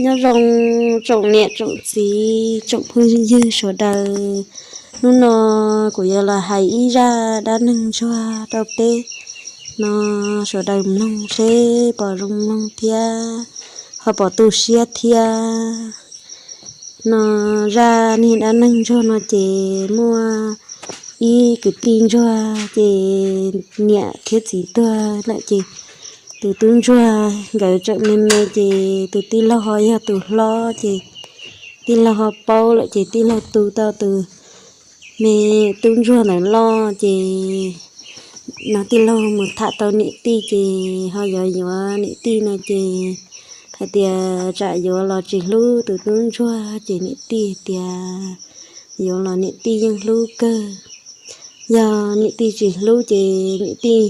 Nyob zoo tsoom niam tsoom txiv tsoom phooj ywg sawv daws, hnub no kuv yuav los hais ib zaj dab neeg ntsuag rau peb no sawv daws mloog seb pom zoo mloog thiab ho pom tu siab thiab. No zaj niag dab neeg ntsuag no ces muaj ib kwv tij ntsuag ces niam thiab txiv tuag lawm ces tus tub ntsuag nkawd tseem me me ces tus tij laug ho yog tus hlob ces tij laug ho paub lawm ces tij laug tu tau tus me tub ntsuag ntawd loj ces no tij laug mus tham tau niam tij ces ho yuav yuav niam tij no ces hais tias tsam yuav los tsis hlub tus tub ntsuag ces niam tij tias yuav los niam tij yeej hlub kawg. Yog niam tij tsis hlub ces niam tij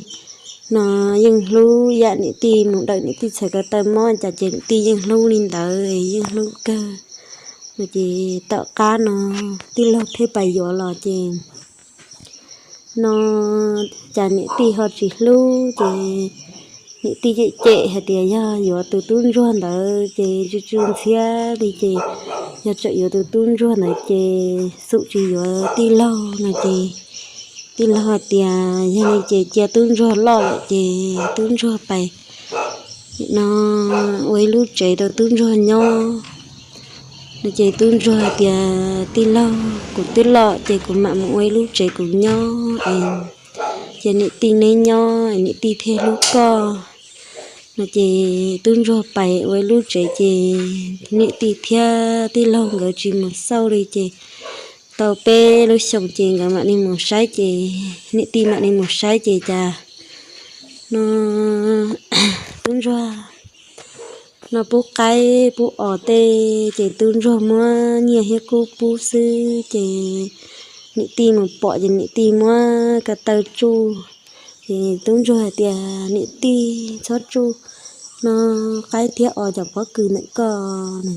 no yeej hlub ib yam niam tij mus dawm niam tij txhais ko taw mob cas ces niam tij yeej hlub li ntawd, yeej hlub kawg. No ces tom qab no tij laug thiaj pais yuav los ces no cas niam tij ho tsis hlub ces niam tij cem cem hais tias yog yuav tus tub ntsuag ntawd ces tsw tsw ntxhiab li ces yog tseem yuav tus tub ntsuag ntawd ces xum tsis yuav tij laug no ces tij laug hais tias yog li ces cia tub ntsuag loj lawm ces tub ntsuag pais no ua ib lub tsev rau tub ntsuag nyob. No ces tub ntsuag hais tias tij laug, kuv twb loj ces kuv mam mus ua ib lub tsev kuv nyob es cia niam tij neb nyob es niam tij thiaj hlub koj. No ces tub ntsuag pais ua ib lub tsev ces niam tij thiab tij laug nkawd tsis mus xauj li ces tau peb lub xyoos ces nkawd mam li mus saib ces niam tij mam li mus saib ces cas no tub ntsuag no pub qaib pub os tej ces tub ntsuag muab nyiaj thiab kub pub xwb ces niam tij mus pom ces niam tij muab ko taw tsuj. Ces tub ntsuag hais tias niam tij txhob tsuj no qaib thiab os cov pob kws ntawm koj no.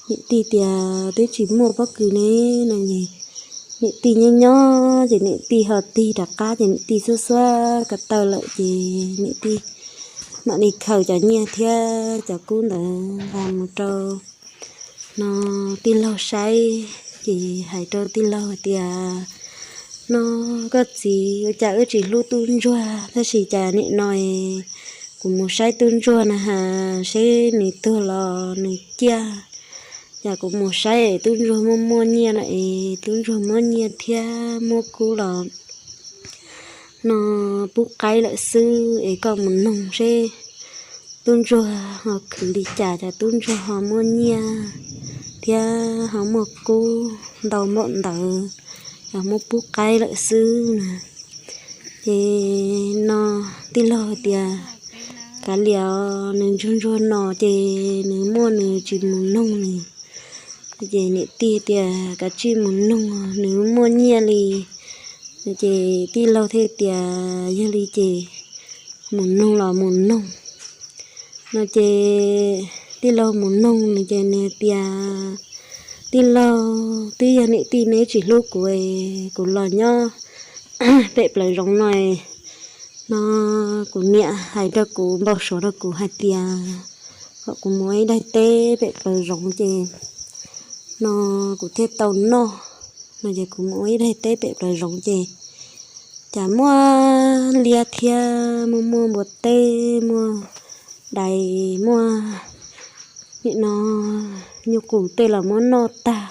Niam tij tias twb tsis muaj pob kws ne no. Niam tij nyob nyob ces niam tij ho tig rov qab ces niam tij xuab xuab ko taw lawm ces niam tij mam li khaws cov nyiaj thiab cov kub ntawd nqa mus rau no tij laug saib ces hais rau tij laug hais tias no koj txiv, ua cas wb tsis hlub tub ntsuag tab sis cas nim no kuv mus saib tub ntsuag na has seb nws tuag los nws ciaj, cas kuv mus saib es tub ntsuag muaj muaj nyiaj lawm es tub ntsuag muab nyiaj thiab muab kub los no pub qaib lawm xwb es koj mus noog seb tub ntsuag ho khwv li cas, cas tub ntsuag ho muaj nyiaj thiab ho muaj kub ntau npaum ntawd, yog muab pub qaib lawm xwb na. Ces no tij laug tias kav liam, nws ntsuag ntsuag no ces nws muaj nws tsis mus noog nws. Ces niam tij tias kav tsij mus noog, nws muaj nyiaj li. Ces tij laug thiaj tias yog li ces mus noog los mus noog no ces tij laug mus noog nws ces nws tias tij laug, twb yog niam tij neb tsis hlub kuv, kuv los nyob pem plawv zoov no no kuv niam hais rau kuv npau suav rau kuv hais tias kom kuv mus ua ib daim teb pem plawv zoov ces no kuv thiaj tau noj no ces kuv mus ua ib daim teb pem plawv zoov ces cas muaj liab thiab muaj muaj npua teb, muaj dais, muaj nim no nyuj qus tej los muab noj tag.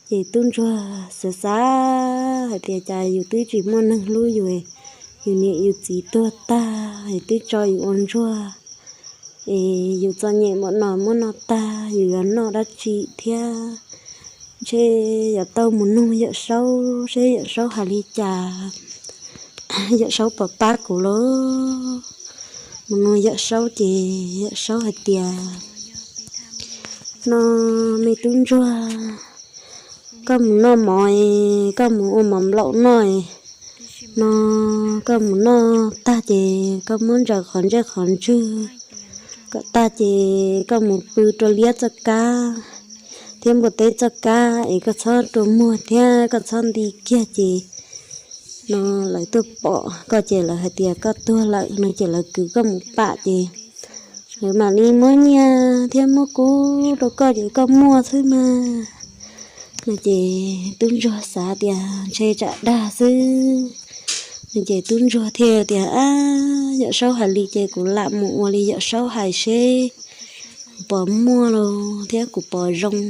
Ces tub ntsuag xav xav hais tias cas yus twb tsis muaj neeg hlub yus, yus niam yus txiv tuag tag es twb tso yus ua ntsuag es yus txom nyem npaum no muab noj tag yus yuav noj dab tsi thiab. Ntshe yuav tau mus noog Yawm Saub seb Yawm Saub hais li cas, Yawm Saub puas pab kuv los. Mus noog Yawm Saub ces Yawm Saub hais tias no me tub ntsuag, koj mus noj mov, koj mus ua mov nplaum noj no koj mus noj tag ces koj muab ntsaws qhov ntsej qhov ntswg kom tag ces koj mus pw rau liab txoj kab thiab npua teb txoj kab es koj txhob rua muag thiab koj txhob nti kiag ces no lawv tuaj pom koj ces lawv hais tias koj tuag lawm no ces lawv kwv koj mus pam ces lawv mam li muab nyiaj thiab muab kub rau koj ces koj muaj xwb mas. No ces tub ntsuag xav tias ntshe tsam dag xwb. No ces tub ntsuag thiaj tias, Ab, Yawm Saub hais li ces kuv lam mus ua li Yawm Saub hais seb kuv puas muaj los thiab kuv puas zoo.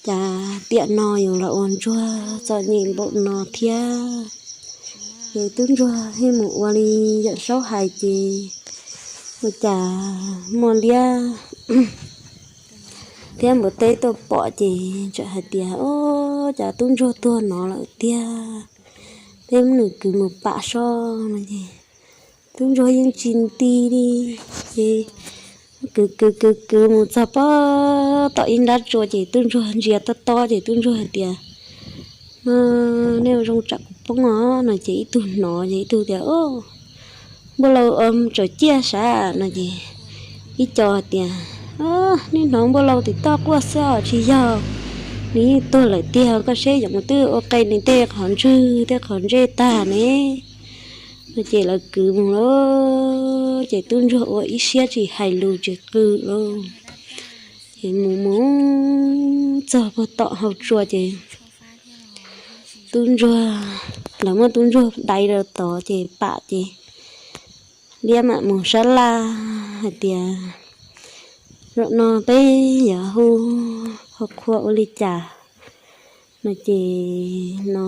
Cas tiam no yus los ua ntsuag txom nyem npaum no thiab. Ces tub ntsuag thiaj mus ua li Yawm Saub hais ces ua cas muaj liab thiab npua teb tuaj pom ces txawm hais tias, Ob, cas tub ntsuag tuag no lawm tiag, peb muab nws kwv mus pam soj no es. Tub ntsuag yeej tsis nti li, ces kwv kwv kwv kwv mus txog pob tom ib nrab tsua ces tub ntsuag ntsia tob tob ces tub ntsuag hais tias, No, nej ua zoo tsam kuv poob os no ces ib tug hnov ces ib tug tias, Npauj Lau tsaus ciaj sav no ces ib co tias, Nej hnov Npauj Lau tim toj quaj xwb os, tsis yog, nws yeej tuag lawm tiag, koj saib yoov twb ua qe nws tej qhov ntswg tej qhov ntsej tag ne. No ces lawv kwv mus lawm ces tub ntsuag ua ib siab tsis hais lus tsis qw lawm. Ces mus mus txog puag tom hauv tsua ces tub ntsuag, lawv muab tub ntsuag dai rau tod ces pam ces liab mam mus sab laj hais tias, Zaum no peb yuav hu qhua qhua ua li cas? No ces no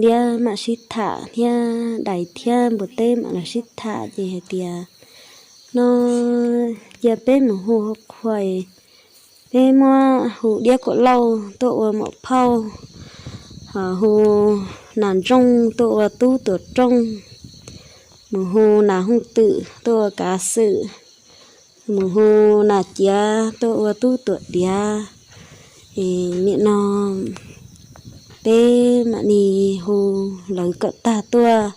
liab mam sib tham thiab dais thiab npua teb mam los sib tham ces hais tias, No, cia peb mus hu qhua, peb muab hu Diab Kuam Lauj tuaj ua muam phauj, ho hu Nas Ntsooj tuaj ua tub tuam rooj, mus hu Nas Hooj Twm tuaj ua kav xwm, mus hu Nas Ciav tuaj ua tub tuam diav. Es nim no peb mam li hu lawv kom tag tuaj,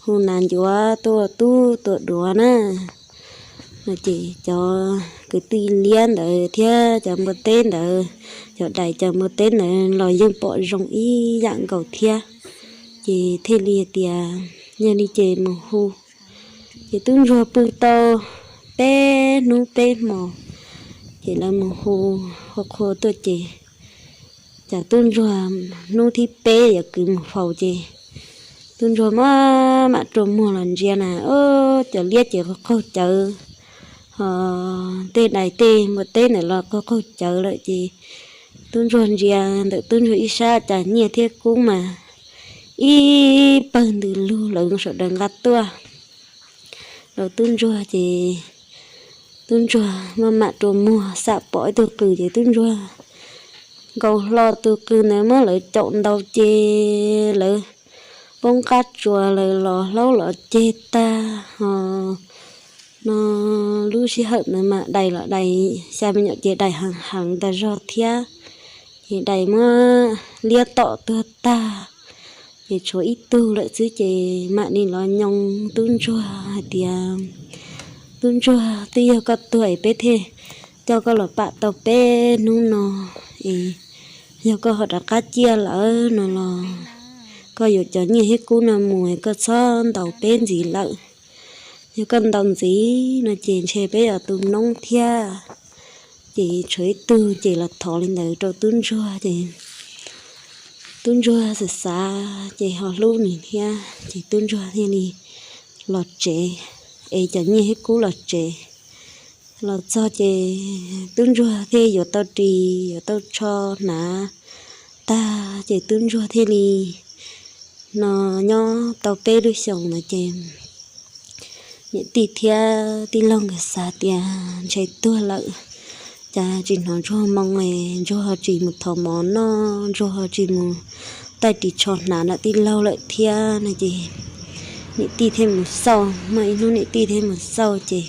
hu Nas Ncuav tuaj ua tub tuam duav na. No ces cov kwv tij liab ntawd thiab cov npua teb ntawd, cov dais cov npua teb ntawd los yeej pom zoo ib yam nkaus thiab. Ces thiaj li tias, Yog li ces mus hu. Ces tub ntsuag pw tau peb hnub peb hmo, ces lawv mus hu, hu qhua tuaj ces, cas tub ntsuag hnub thib peb yuav kwv mus faus ces tub ntsuag maj mam rua muag los ntsia na, cov liab ces qaug qaug cawv, ho tej dais tej npua teb ntawd los qaug qaug cawv lawm ces tub ntsuag ntsia ntawm tub ntsuag ib sab cas nyiaj thiab kub mas ib pawg ntws lug lawv sawv daws nqa tuaj rau tub ntsuag ces tub ntsuag maj mam rua muag xam pom ib tug qws ces tub ntsuag nkaus hlo tus qws ntawd muab lawv caum ntaus ces lawv poob qab tsuas lawv los hlaub los ceg tag ho no lub sij hawm ntawd mas dais los dais xya me nyuam ces dais heev heev tas zog thiab, ces dais muab liab tom tuag tag, ces tshuav ib tug lawm xwb ces mam li los nyoo tub ntsuag hais tias, Tub ntsuag, twb yog koj tuag es peb thiaj coj koj los pam tau peb hnub no es yog koj ho rov qab ciaj lawm no los koj yuav cov nyiaj thiab kub no mus, koj txhob ntaus peb ntxiv lawm. Yog koj ntaus ntxiv no ces ntshe peb yuav tu noob thiab. Ces tshuav ib tug ces los thov li ntawd rau tub ntsuag ces tub ntsuag xav xav ces ho hlub nws thiab ces tub ntsuag thiaj li los tsev, es cov nyiaj thiab kub los tsev. Los txog ces tub ntsuag thiaj yuav tau ris yuav tau tsho hnav tag ces tub ntsuag thiaj li no nyob tau peb lub xyoos ntawd ces niam tij thiab tij laug nkawd xav tias ntshe tuag lawm, cas tsis hnov ntsuag moo, ntsuag tsis mus thov mov noj, ntsuag tsis mus taij ris tsho hnav nram tij laug lawm thiab no ces niam tij thiaj mus xauj, muaj ib hnub niam tij thiaj mus xauj ces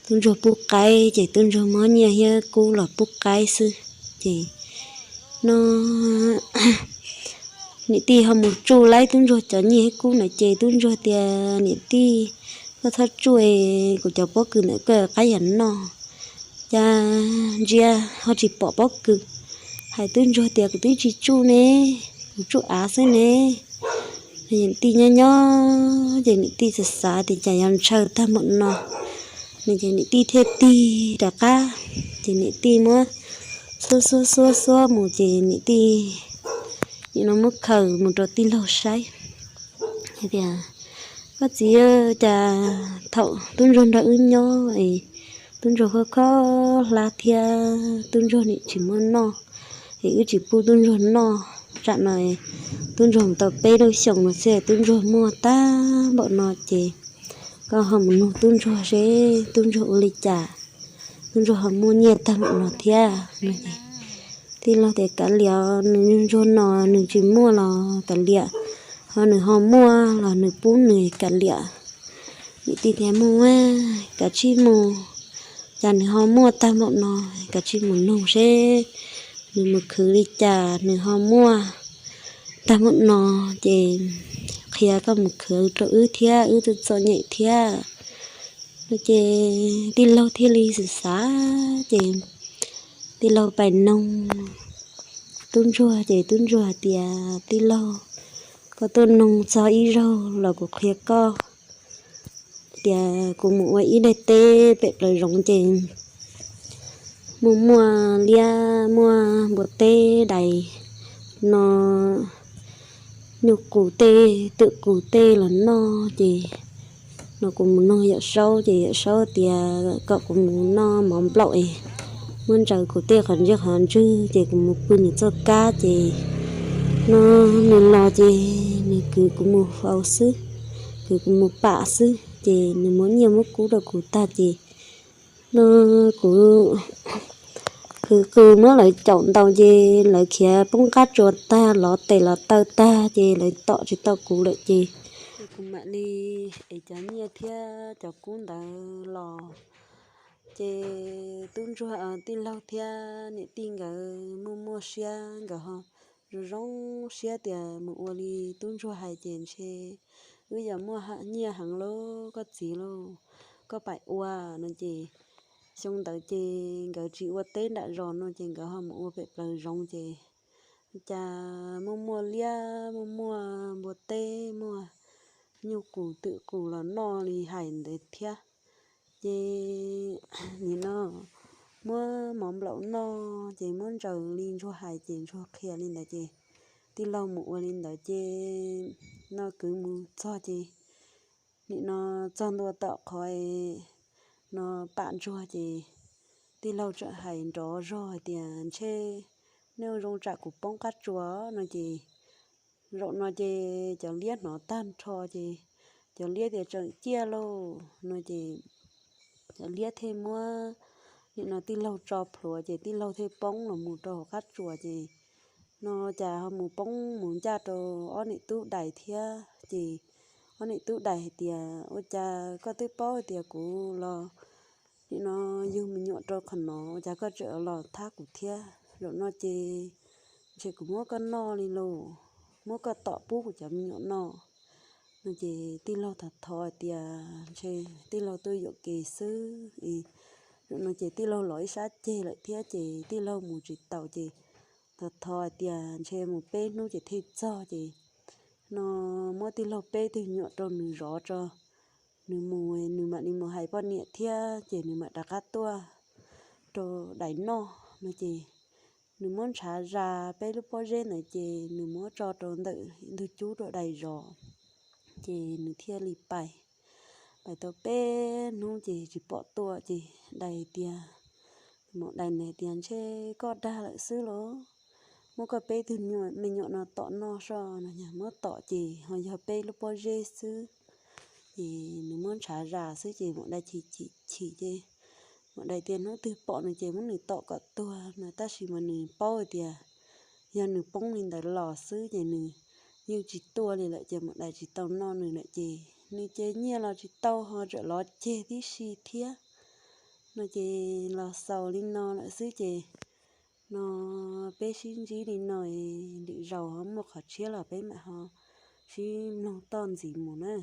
tub ntsuag pub qaib ces tub ntsuag muab nyiaj thiab kub los pub qaib xwb. Ces no niam tij ho mus tsuj laib tub ntsuag cov nyiaj thiab kub ntawd ces tub ntsuag tias, Niam tij, koj txhob tsuj, kuv cov pob kws ntawd koj qaib yam noj. Cas ntsia ho tsis pom pob kws. Hais tub ntsuag tias, Kuv twb tsis tsuj ne, mus tsuj av xwb ne. Niam tij nyob nyob ces niam tij xav xav tias cas yuav ntshaw tag npaum no, no ces niam tij thiaj tig rov qab. Ces niam tij muab xuab xuab xuab xuab mus ces niam tij nim no muab khaws mus rau tij laug saib hais tias, koj txiv, cas thaum tub ntsuag nrog wb nyob es tub ntsuag khob khob hlab thiab tub ntsuag nim tsis muaj noj, es wb tsis pub tub ntsuag noj. Tsam no tub ntsuag mus tau peb lub xyoos no xwb tub ntsuag muaj tag npaum no ces koj ho mus nug tub ntsuag seb tub ntsuag ua li cas, tub ntsuag ho muaj nyiaj tag npaum no thiab no. Tij laug tias kav liam, nws ntsuag no nws tsis muaj los kav liam, ho nws ho muaj los nws pub nws kav liam. Niam tij tias mus, kav tsij mus, cas nws ho muaj tag npaum no, kav tsij mus nug seb nws mus khwv li cas nws ho muaj tag npaum no, ces qhia koj mus khwv rau wb thiab wb txom txom nyem thiab no. Ces tij laug thiaj li xav xav ces tij laug pais noog tub ntsuag ces tub ntsuag hais tias, tij laug, koj tuaj noog txog ib zaug los kuv qhia koj tias kuv mus ua ib daim teb pem plaws zoov ces muaj muaj liab muaj npua teb dais no, nyuj qus tej twm qus tej los noj ces no kuv mus noog yawm saub ces yawm saub tias kom kuv mus noj mov nplaum es muab ntsaws kuv tej qhov ntswg qhov ntswg ces kuv mus pw nws txoj kab ces no nws los ces nws kwv kuv mus faus xwb, kwv kuv mus pam xwb ces nws muab nyiaj muab kub rau kuv tag ces no kuv kwv qws muab lawv caum ntaus ces lawv khiav poob qab tsuas tag los tes los taw tag ces lawv tom tsis tau kuv lawm ces kuv mam li es cov nyiaj thiab cov kub ntawd los ces tub ntsuag, tij laug thiab niam tij nkawd muaj muaj siab nkawd ho zoo zoo siab tias mus ua li tub ntsuag hais ces ntshe wb yuav muaj nyiaj heev lauj koj txiv lauj, koj pais ua no ces xyoo ntawd ces nkawd tsis ua teb nram zos no ces nkawd ho mus ua pem plaws zoov ces cas muaj muaj liab muaj muaj npua teb muaj nyuj qus twm qus los noj li hais ntawd thiab. Ces nim no muab mov nplaum noj ces muab ntsaws li ntsuag hais ces ntsuag qhia li ntawd ces tij laug mus ua li ntawd ces no kwv mus txog ces nim no txog ntua tom qhov no pam ntsuag ces tij laug tseem hais nrov zog hais tias ntshe nej ua zoo tsam kuv poob qab tsuas no ces zaum no ces cov liab hnov tag nrho ces cov liab tias tseem ciaj lauj no ces cov liab thiaj muab nim no tij laug tso plhuav ces tij laug thiaj poob los mus rau hauv qab tsuas ces no cas ho mus poob mus ncaj rau ob niam tub dais thiab ces ob niam tub dais hais tias ua cas koj twb paub hais tias kuv los nim no yug me nyuam rau qhov no ua cas koj tseem los thab kuv thiab, zaum no ces ntshe kuv muab koj noj li lauj, muab koj tom pub kuv cov me nyuam noj no ces tij laug thov thov hais tias ntshe tij laug tuaj yuam kev xwb es zaum no ces tij laug los ib sab ceg lawm thiab ces tij laug mus tsis taus ces thov thov hais tias ntshe mus peb hnub ces thiaj txog ces no muab tij laug peb tug nyuam rau nws zov tso, nws mus nws mam li mus hais poj niam thiab ces nws mam rov qab tuaj rau dais noj no ces nws muab ntshav zas peb lub pob zeb ntawd ces nws muab tso rau ntawm ntug cub rau dais zov ces nws thiaj li pais. Pais tau peb hnub ces tsis pom tuaj ces dais tias, maum dais ntawd tias ntshe koj dag lawm xwb los, muab koj peb tug me nyuam no tom noj soj no, yog muab tom ces ho yog peb lub pob zeb xwb ces nws muab ntshav zas xwb ces maum dais chim chim chim ces maum dais tias hnub twg pom nws ces muab nws tom kom tuag no, tab sis mas nws paub hais tias yog nws poob li ntawd los xwb ces nws yeej tsis tuaj li lawm ces maum dais tsis tau noj nws lawm ces nws ces nyiaj los tsis tau ho tseem los ceg tib si thiab no ces los xaus li no lawm xwb ces no peb sib ntsib li no, lwm zaus ho muaj qhov tshiab los peb mam ho sib mloog toj ntxiv mus na.